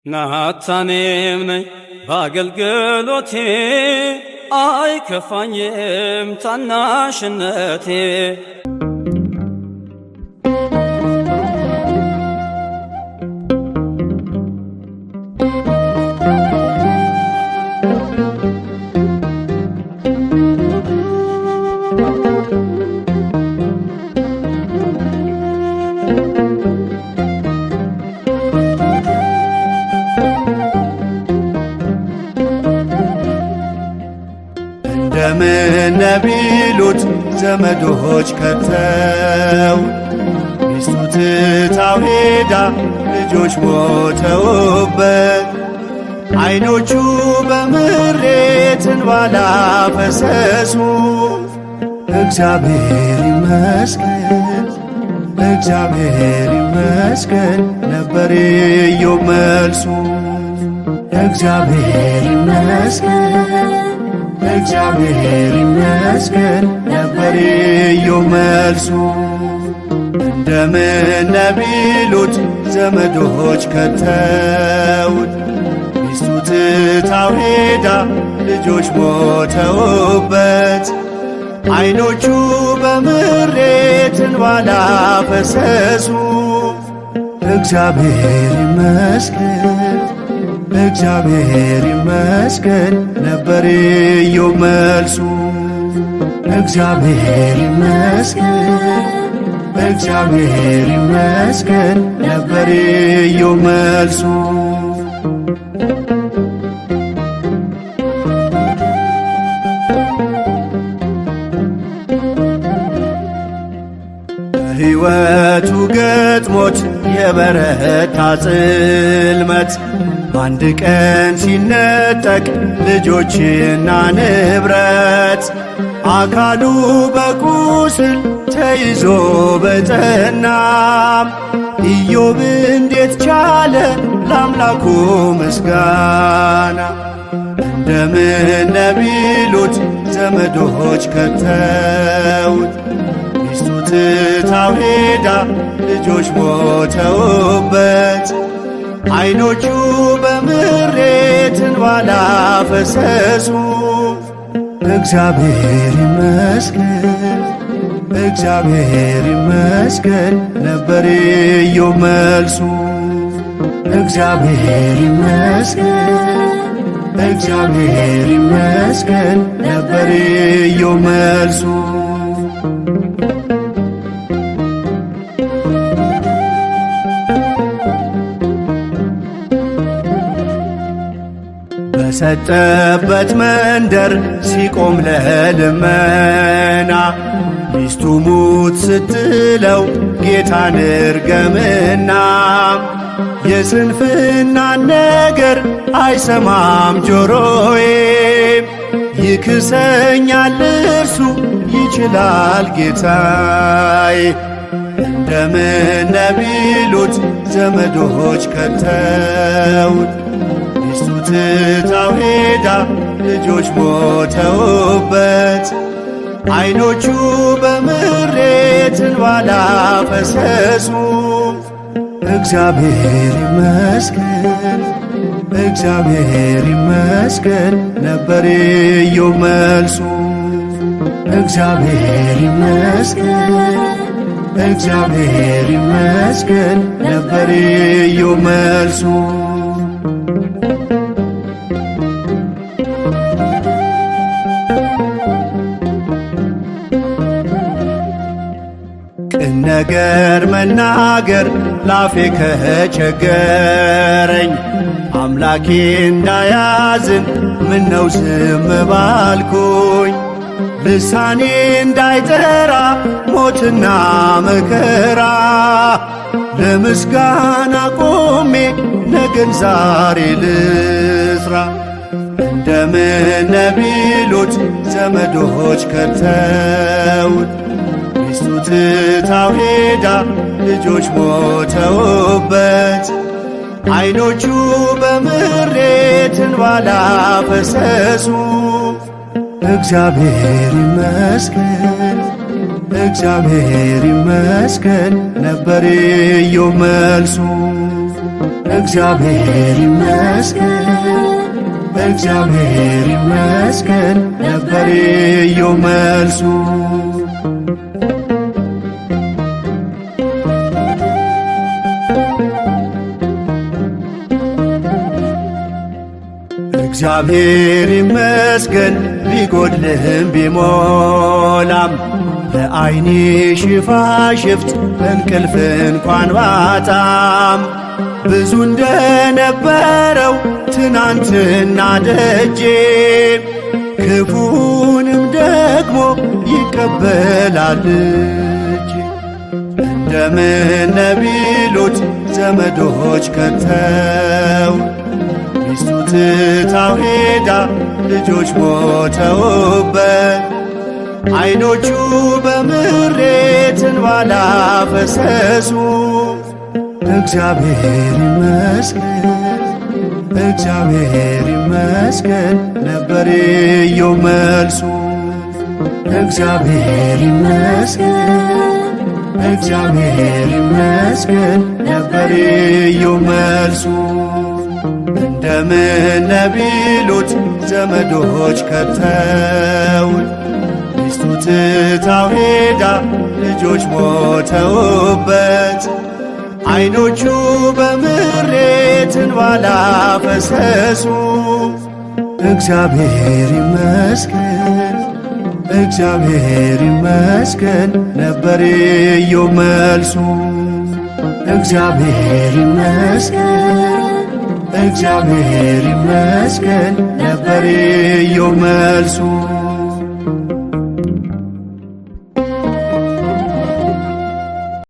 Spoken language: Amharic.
ናታኔም ነኝ በአገልግሎቴ፣ አይከፋኝም ታናሽነቴ። እንደምን ቢሉት ዘመዶች ከተው፣ ሚስቱ ትታው ሄዳ ልጆች ሞተውበት፣ አይኖቹ በምሬት እንባ ላፈሰሱ፣ እግዚአብሔር ይመስገን፣ እግዚአብሔር ይመስገን ነበር ኢዮብ መልሱ። እግዚአብሔር ይመስገን፣ እግዚአብሔር ይመስገን ነበር ኢዮብ መልሱ። እንደምን ቢሉት ዘመዶች ከተውት፣ ሚስቱ ትታው ሄዳ ልጆች ሞተውበት፣ አይኖቹ በምሬት እንባ ላፈሰሱ፣ እግዚአብሔር ይመስገን፣ እግዚአብሔር ይመስገን ነበር ኢዮብ መልሱ። እግዚአብሔር ይመስገን፣ እግዚአብሔር ይመስገን ነበር ኢዮብ መልሱ። በሕይወቱ ገጥሞት የበረታ ጽልመት፣ በአንድ ቀን ሲነጠቅ ልጆችና ንብረት፣ አካሉ በቁስል ተይዞ በጠና፣ ኢዮብ እንዴት ቻለ ለአምላኩ ምስጋና? እንደምን ቢሉት ዘመዶች ከተውት፣ ሚስቱ ትታው ሄዳ ልጆች ሞተውበት፣ አይኖቹ በምሬት እንባ ላፈሰሱ፣ እግዚአብሔር ይመስገን፣ እግዚአብሔር ይመስገን ነበር ኢዮብ መልሱ። እግዚአብሔር ይመስገን፣ እግዚአብሔር ይመስገን ነበር ኢዮብ መልሱ። በሰጠበት መንደር ሲቆም ለልመና፣ ሚስቱ ሙት ስትለው ጌታን እርገምና፣ የስንፍናን ነገር አይሰማም ጆሮዬ፣ ይክሰኛል እርሱ ይችላል ጌታዬ። እንደምን ቢሉት ዘመዶች ከተውት፣ ሚስቱ ትታው ሄዳ ልጆች ሞተውበት፣ አይኖቹ በምሬት እንባ ላፈሰሱ፣ እግዚአብሔር ይመስገን፣ እግዚአብሔር ይመስገን ነበር ኢዮብ መልሱ። እግዚአብሔር ይመስገን፣ እግዚአብሔር ይመስገን ነበር ኢዮብ መልሱ። ቅን ነገር መናገር ላፌ ከቸገረኝ፣ አምላኬ እንዳያዝን ምነው ዝም ባልኩኝ፣ ልሳኔ እንዳይጠራ ሞትና መከራ፣ ለምስጋና ቆሜ ነገን ዛሬ ልስራ። እንደምን ቢሉት ዘመዶች ከተውት፣ ሚስቱ ትታው ሄዳ ልጆች ሞተውበት፣ አይኖቹ በምሬት እንባ ላፈሰሱ፣ እግዚአብሔር ይመስገን፣ እግዚአብሔር ይመስገን ነበር ኢዮብ መልሱ። እግዚአብሔር ይመስገን፣ እግዚአብሔር ይመስገን ነበር ኢዮብ መልሱ። እግዚአብሔር ይመስገን ቢጎድልህም ቢሞላም፣ ለዓይኔ ሽፋሽፍት እንቅልፍ እንኳን ባጣም፣ ብዙ እንደነበረው ትናንትና ደጄ ክፉንም ደግሞ ይቀበላል እጄ። እንደምን ቢሉት ዘመዶች ከተው፣ ሚስቱ ትታው ሄዳ ልጆች ሞተውበት፣ ዓይኖቹ በምሬት እንባ ላፈሰሱ፣ እግዚአብሔር ይመስገን፣ እግዚአብሔር ይመስገን ነበር ኢዮብ መልሱ። እግዚአብሔር ይመስገን፣ እግዚአብሔር ይመስገን ነበር ኢዮብ መልሱ። እንደምን ቢሉት ዘመዶች ከተውን፣ ሚስቱ ትታው ሄዳ ልጆች ሞተውበት፣ ዓይኖቹ በምሬት እንባ ላፈሰሱ፣ እግዚአብሔር ይመስገን፣ እግዚአብሔር ይመስገን ነበር ኢዮብ መልሱ። እግዚአብሔር ይመስገን፣ እግዚአብሔር ይመስገን ነበር ኢዮብ መልሱ።